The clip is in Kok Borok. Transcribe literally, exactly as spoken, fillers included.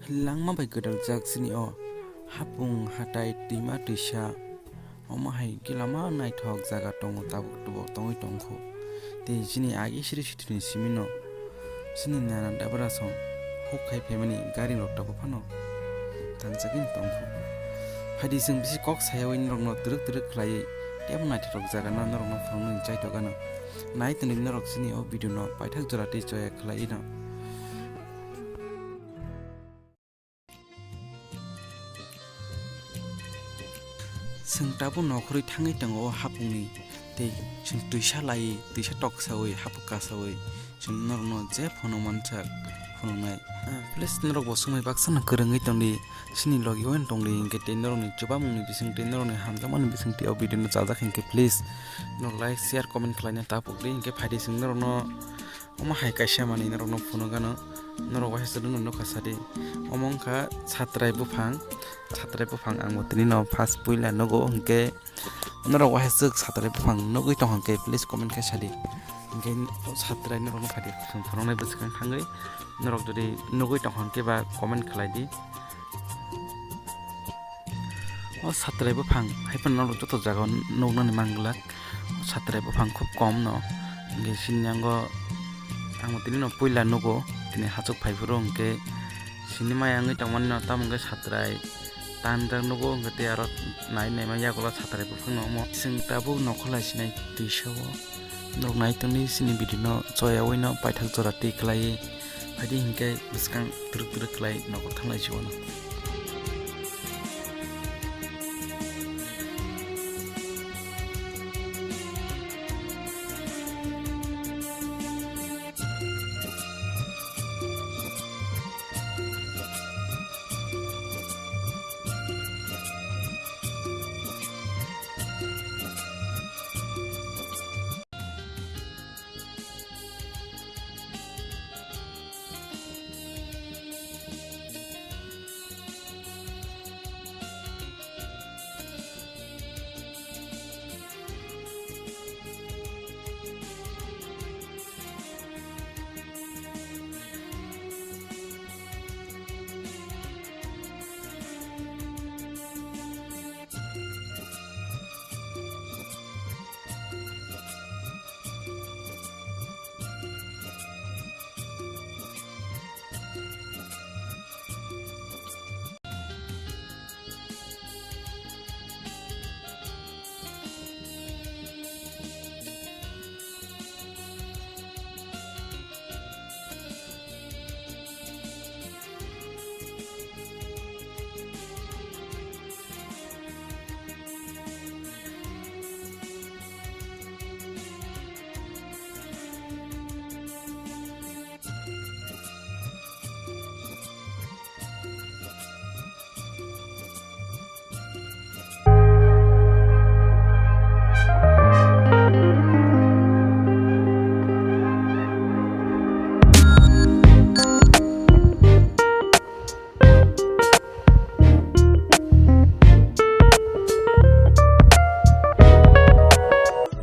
Langma bai gwdaljak chini o hapung, hatai, twima, twisa, omo hai khe lama naithok jaga tongo, tabuk tubuk tongwi tongkhu. Tei chini agi siri sitini simino chini nana dabra song huk khai phaimani gari rok tabuk phano thangjagwi tongkhu. Phaidi chwng bisi kok sayawi norokno twrwk twrwk khlaiwi tei omo naithotok jagano norokno phunuknani chaithok gano. Nai tongdi norok chini o video no paithak jora tei choya khlaiwi no. Chwng tabuk nokhorwi thangwi tongo o hapungni tei chwng twisa lai, twisa toksawi, hapung kasawi chwng norokno je phunuk mansak phunuknai. Ah, please norok bo swngmai baksa no kwrwngwi tongdi, chini logi o tongdi, hinkhe tei norokni chubamungni bisingtwi, norokni hamjakmani bisingtwi o video no chajak hinkhe please norok like, share, comment khlaina ta pukdi, hinkhe phaidi chwng norokno Omo hai kaisa manwi norokno phunuk gano, norok waisa chwrwngno nukha sadi. Omo wngkha satrai buphang, satrai buphang ang bo tini no first puila nugo, hinkhe norok waisa chwk satrai buphang nugwi tongkha hinkhe please comment khai sadi. Hinkhe satrai norokno phaidi phunuknai bwswkang thangwi norok jodi nugwi tongkha hinkhe ba comment khlai di. O satrai buphang hai phano norok joto jaga o nuknani manglak. O satrai buphang khub kom no. Hinkhe sini yango ang tini no puila nugo, tini hachuk phai phuru hinkhe sini maya wngwi tongmani no tamo hinkhe satrai tanjak nugo, hinkhe tei aro nai naima yagulo satrai buphang no omo. Chwng tabuk nokhorlai sinai twisa o norok nai tongdi chini video no choyawi no paithak jora twi khlaiwi phaidi hinkhe bwskang twrwk twrwk khlai nokhor thanglai si o no.